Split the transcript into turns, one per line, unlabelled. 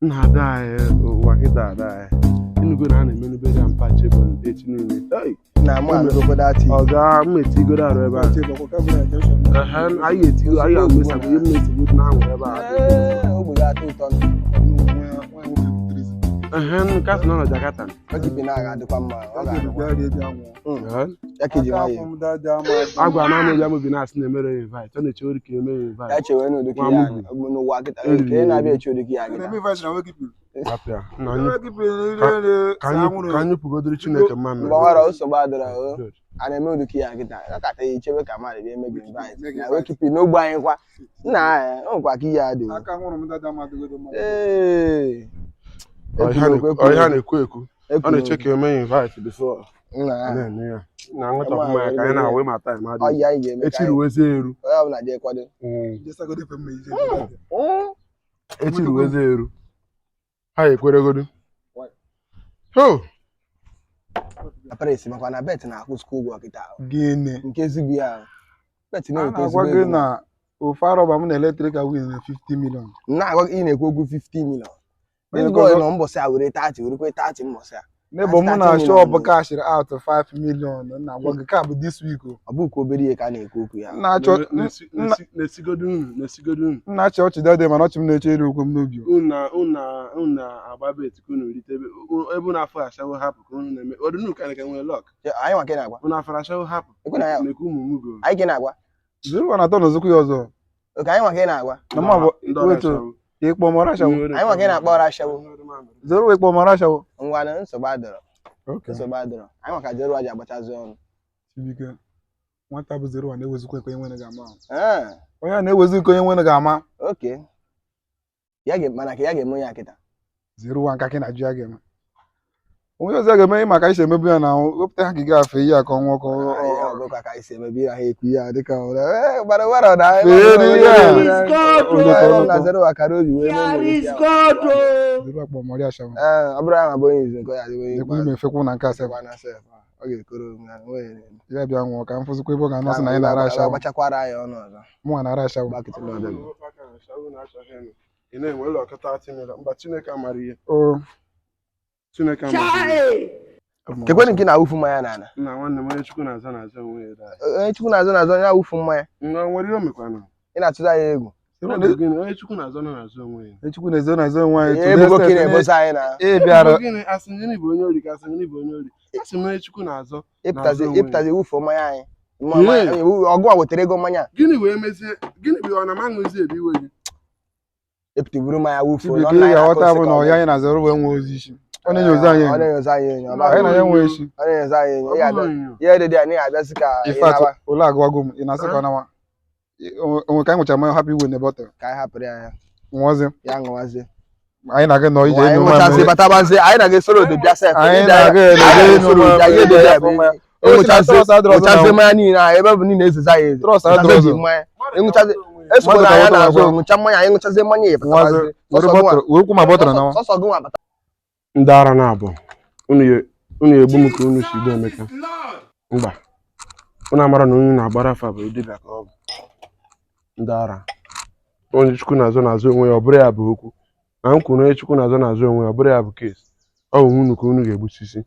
Nna ada anyị, ụwa kịta ada anyị ịnụgo na a na-eme burial mpa Chebon echi niile. Hey!
Na mụ anụgokwa dati.
Ọ ga m etigoro arụ ebe a. Ehe, anyị etigo, anyị ga-emesago ihe m na-etigo na anwụrụ ebe a.
Ee, ogbe ga-atọ ụtọ nụ.
Ehe, nke a sị na ọ nọ Jakarta.
Oge na ga-adịkwa mma, ọ ga-adịkwa.
Ehe.
Ya ka iji nwayọọ.
Agwa m amụ ya mobi na-asị na emere ya invite, ọ na-eche ori ka eme ya invite.
Ya chewe n'ụdị ka
Nwa
ya n'ụwa kịta ka ị na-abịa eche ụdị ka ya kịta.
Hapụ ya. Nna anyị, ka anyị pụgodiri Chineke mma
Mgbe
mmiri.
nwere nsogbu adịrọ o, a na-eme ụdị ka ya kịta ya kata ya ichebe ka mmadụ bịa eme gị invite na wekipi n'ogbe anyị kwa nna anyị, o nwekwa ka ihe a dị o. Ee.
Ọ ihe a ọ ihe a na-ekwu ekwu, ọ na-eche
Ekwuru
ka eme ya invite before
nna
ọ
ya.
na-eme ya na nwetapụ mmanya ka anyị na-awe ma time adịghị.
Ọyị anyị ga-eme ka
Echi
anyị
ruwezie eru.
onye ọbụla jee kwado.
Echi ruwezie eru, ha ekweregodu ho.
Na Paris, makwa na bet na-akwụ ụgwọ kịta ahụ.
Gịnị?
Nke ezigbo ya ahụ. Bet
A
na-eweta
na-agwa
ezigbo
gị
ego.
na ofe arọba m na electrical win na 50 million.
Na-agwa gị, ị na-ekwu okwu 50 million. This
Onye
boy
ọzọ-
nọ mbọsị a were 30, werekwe 30 mbọsị a.
Nebo mụ na
30
shop
million.
cashiri out 5 million na-agwa gị ka bụ this week o.
Ọ bụkwa obere ihe ka a na-ekwu okwu ya.
Na-achọ
Na-esigodu unu, na-esigodu unu.
Nna-achị ọchị dade, mana ọchị m na-eche elu okwu m n'obi o.
Unu na-agba bet ka unu rite ebe ebe unu afọ ashawo hapụ ka unu na-eme ọdịnu ka ka nwere luck.
Anyị nwa ka ị na-agwa?
Unu afọ ashawo hapụ.
Ekwe na ya.
Na-ekwu ụmụ m go.
Anyị ka ị na-agwa?
Zuru na atọ n'ozukwu ya ọzọ.
Oke anyị nwa ka ị na-agwa?
Na mụ abụ
Ndị ọrụ
weto
ashawo.
ịkpọ m ọrụ ashawo.
Anyị nwa ka ị na-akpọ ọrụ ashawo?
Zoro ịkpọ m ọrụ ashawo.
Ngwa na nsogbu adọrọ.
Okay.
Nsogbu adọrọ. Anyị nwa ka jeru aja agbachazi ọnụ.
Chibuike, nwata bụ zero na-ewezikwa nke onye nwere ga-ama.
Ah,
Onye a na-ewezi nke onye nwere ga-ama.
oke. Ya ga mana ka ya ga-eme onye a kịta.
Zero one ka na-ajụ ya ga-eme. Onye ọzọ ga-eme maka anyị si emebu ya na wepụta ha gị afe ihe a ka ọnwụọ ka
Ọ bụkwa ka anyị si emebi ya, ha ekwu ya dịka ọ ee gbara gbara na
Fere ya.
Ọ na zero akara obi wee mee ụmụ nwoke ahụ.
Zero akpọ mọrị ashawo.
Ee, ọ bụrụ ya ma bụ onye izu nke ya adịghị onye
Ekwu ime efekwu na nke asatọ.
ikpeazụ na sef, ọ ga-ekoro m na nwere.
Ya bịa nwụọ ka m fụzikwa ebe ọ ga-anọ sị na anyị na-ara ashawo.
Gbachakwara ya ọnụ ọzọ.
Mụnwa na-ara ashawo.
Gbakịtị n'ọdụ.
Ị na-enwe ụlọ ọkụ 30 million mba, Chineke amara ihe.
O
Chineke amara ihe.
Kekwenụ nke na-awụfu mmanya n'ala.
Nna nwanne m, onye Chukwu na-aza na-aza onwe ya daa.
Onye Chukwu na-azọ na-azọ onye awụfu mmanya.
Nwa nwere ihe o mekwana.
Ị na-atụzi anyị egwu.
Gịnị? Onye Chukwu na-azọ na-azọ onwe ya.
Chukwu na-ezo na-ezo onwe anyị.
Ee, ebubo ka ị na-ebosa anyị na
Ị bịara.
Gịnị? Asị gịnị bụ onye ori? Ka asị gịnị bụ onye ori? Asị m onye Chukwu na-azọ
ịpụtazi
na-azọ onwe ya.
Ịpụtazi wụfuo mmanya anyị. Ọgụ a wetara ego mmanya a.
Gịnị wee mezie? Gịnị bụ ọ na m aṅụzi ebe iwe gị?
Epụta buru mmanya wụfuo.
Chibuike, ị ga-aghọta bụ na ọya anyị na-azọrọ wee nwee ozi isi. Ọ na-enyozi anyị
Ọ
enyo.
na-enyozi anyị enyo.
Anyị na ya nwee isi.
Ọ na-enyozi anyị enyo.
Ọ
Ị ga-abịa
bụghị onyinyo.
ihe dị dị ya na ị ga-abịasị ka ị
In fact,
nawa.
ụlọ agụwago m, ị na-asị ka ọ nawa. Onwe ka anyị nwechara mmanya hapụ iwe na bọtụl.
Ka anyị hapụrụ ya ya.
Nwụọzi.
Ya ṅụwazie.
Anyị na-aga nọ ije
Anyị
enyo
ṅụchazi
mmanya.
batabazie, anyị na-aga esoro odo bịa sef.
Anyị na-aga ede enyo mmanya.
Ṅụchazie mmanya niile ahụ ebe bụ niile ezozi anyị ezo.
Trọst adịrọ
Ṅụchazie
ọzọ.
mmanya ịṅụchazie esokwa na anya na-azụ ṅụcha mmanya anyị ṅụchazie mmanya ya
Nwụọzi.
batabazie.
Were bọtụl, were kwụ ma bọtụl nawa.
Sọsọ gị nwa bata.
Ndị ara na-abụ unu unu egbu m ka unu si gbuo Emeka. Mba, unu amara na onye na-agbara afa bụ dibịa ka ọ bụ ndị ara. Onye Chukwu na-azọ na-azọ onwe ya, ọ bụrụ ya bụ okwu na m kwuru, onye Chukwu na-azọ na-azọ onwe ya, ọ bụrụ ya bụ case ọ bụ unu ka unu ga-egbusisi.